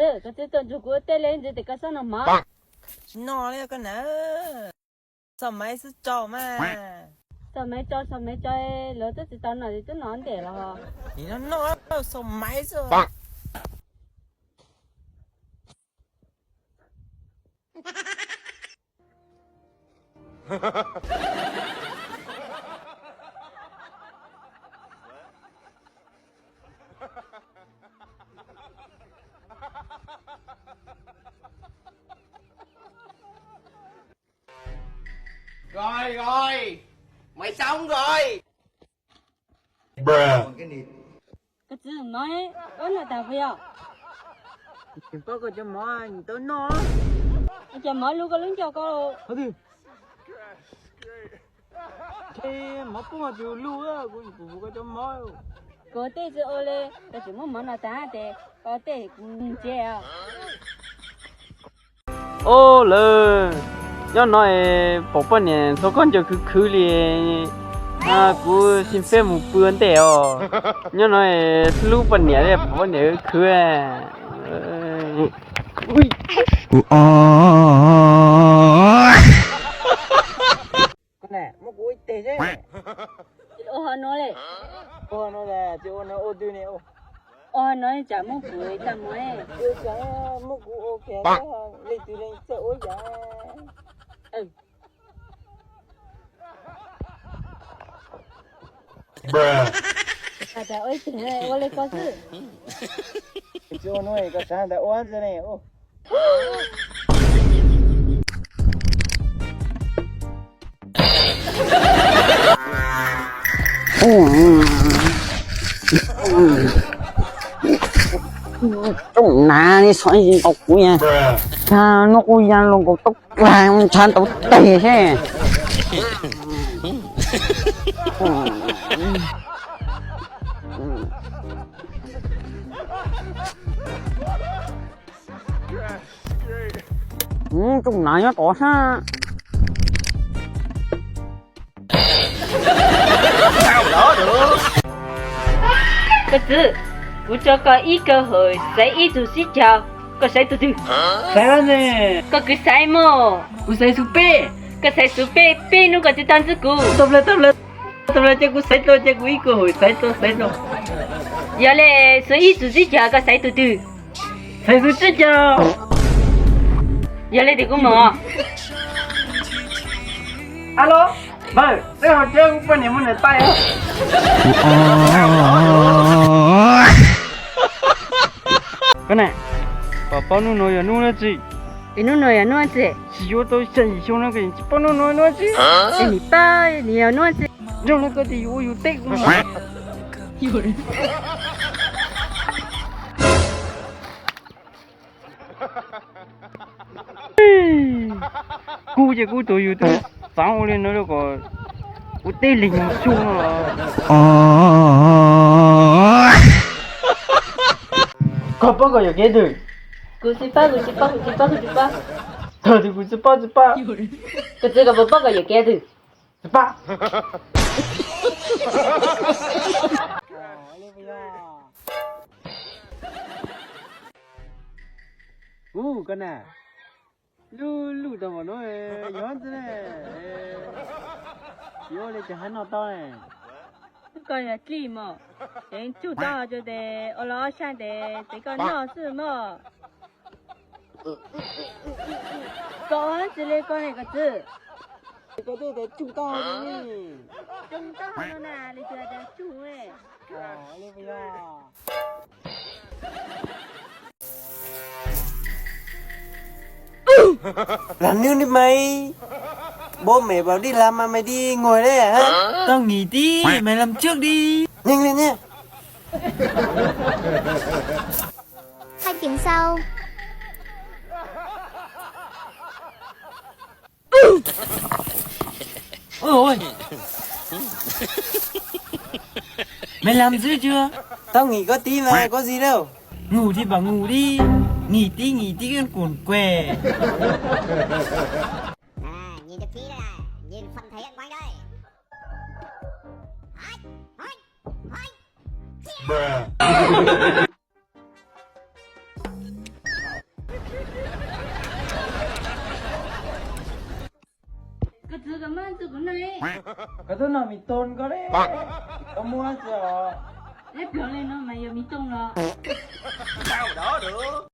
Koj twb tuaj nrug kuv ua teb li ntxiv tes koj txhob noj mov. Tsis noj li koj na. Xaum maiv xwb tso mas. Xaum maiv tso, xaum maiv tso, lawv twb tsis tau noj es twb noj ntev los. Nim no noj xaum maiv xwb. Rồi, rồi. Mày sống rồi. Koj txiv, mov ib no tas puas yog? Tsis paub koj cov mov, tau noj. Ua cas mov lug koj lub ncauj ko? Ces mov poob hos tsis lug, kuv tsis pum koj cov mov. Kuv tej tsis ua li, koj tsis muab mov no tas ces koj tej kuv ntse os. Ob lawv, nyob no es pom poj niam ntxhua khaub ncaws khwv khwv li, kuv xin phép mus pw ua ntej os. Nyob no es hlub poj niam li, pom poj niam khwv khwv. Koj na, muab kuv ua ib teg seb. Ua hov no li. Ua hov no, ua no ua twg ne? Ua hov no tsam muab kuv tag mus. Ua tsam muab kuv ua kiag li twg li txawj ua yam. Ua li ko xwb. Tsis ua no koj tsav ntawd ua ntxiv ne. Tsoom nav li xov ntsis nkaus kuv ya. Noj kuj ya los nkaus tau dlag ntshav ntau teg seb. Tsoom nav nyob tod sab. Koj txiv, kuv tso koj ib kawg hawm xaiv ib tug sib caug, koj xaiv tus twg? Xaiv ne. Koj kwv xaiv mog. Kuv xaiv xu peb. Koj xaiv xu peb, peb hnub koj tsis tau ntxub kuv. Tau plaws, tau plaws, tau plaws, ces kuv xaiv tau, ces kuv ib kawg hawm xaiv tau, xaiv tau. Yog li xu ib tug sib caug koj xaiv tus twg? Xaiv xu sib caug. Yog li tes kuv mus. Alo, npawg, peb ho cab kuv poj niam mus niam tais. Koj na, koj paub hnub no yog hnub dab tsi? Es hnub no yog hnub dab tsi? Tsis yuav tau xya yim xyoo no koj tsis paub hnub no hnub dab tsi? Es nim pab nim yog hnub dab tsi? Nrog no koj tias yus ua yus teb kuv. Kuv ces kuv tuav yus tus xaav ua li no kom kuv teb li nyuag xyoo no los. Koj paub koj yuav kev twg? Kuv tsis paub, kuv tsis paub, kuv tsis paub, kuv tsis paub. Thaum twg kuv tsis paub, tsis paub. Koj txiv, koj puas paub koj yuav kev twg? Tsis paub. Kuv koj na, lub lub tau npaum no, yog ntxwg ne, yuav ua li cas hab noj tau ne? Koj yog dlij mog, ces tsug tau ces ua los ob sab tes tes koj noj xwb mog. Koj ua dab tsi li koj ne koj txiv? Koj twb tias tsug tau li. Tsug tau no na, li cas tias tsug ne? Làm nướng đi mày. Bố mẹ bảo đi làm mà mày đi ngồi đấy hả? Tao nghỉ tí, mày làm trước đi. Nhanh lên nhé. Hai tiếng sau. Ôi, ôi. Mày làm dữ chưa? Tao nghỉ có tí mà, có gì đâu. Ngủ thì bảo ngủ đi. Nghỉ tí, nghỉ tí, cái cuồn què. À, nhìn cho kỹ đây này, nhìn phần thể hiện của anh đây. Hả? Hả? Hả? Bruh. Txug kuv noj. Koj twb noj mis tooj koj le. Koj muab txug os. Neb plhov le no mas yog mis tooj los.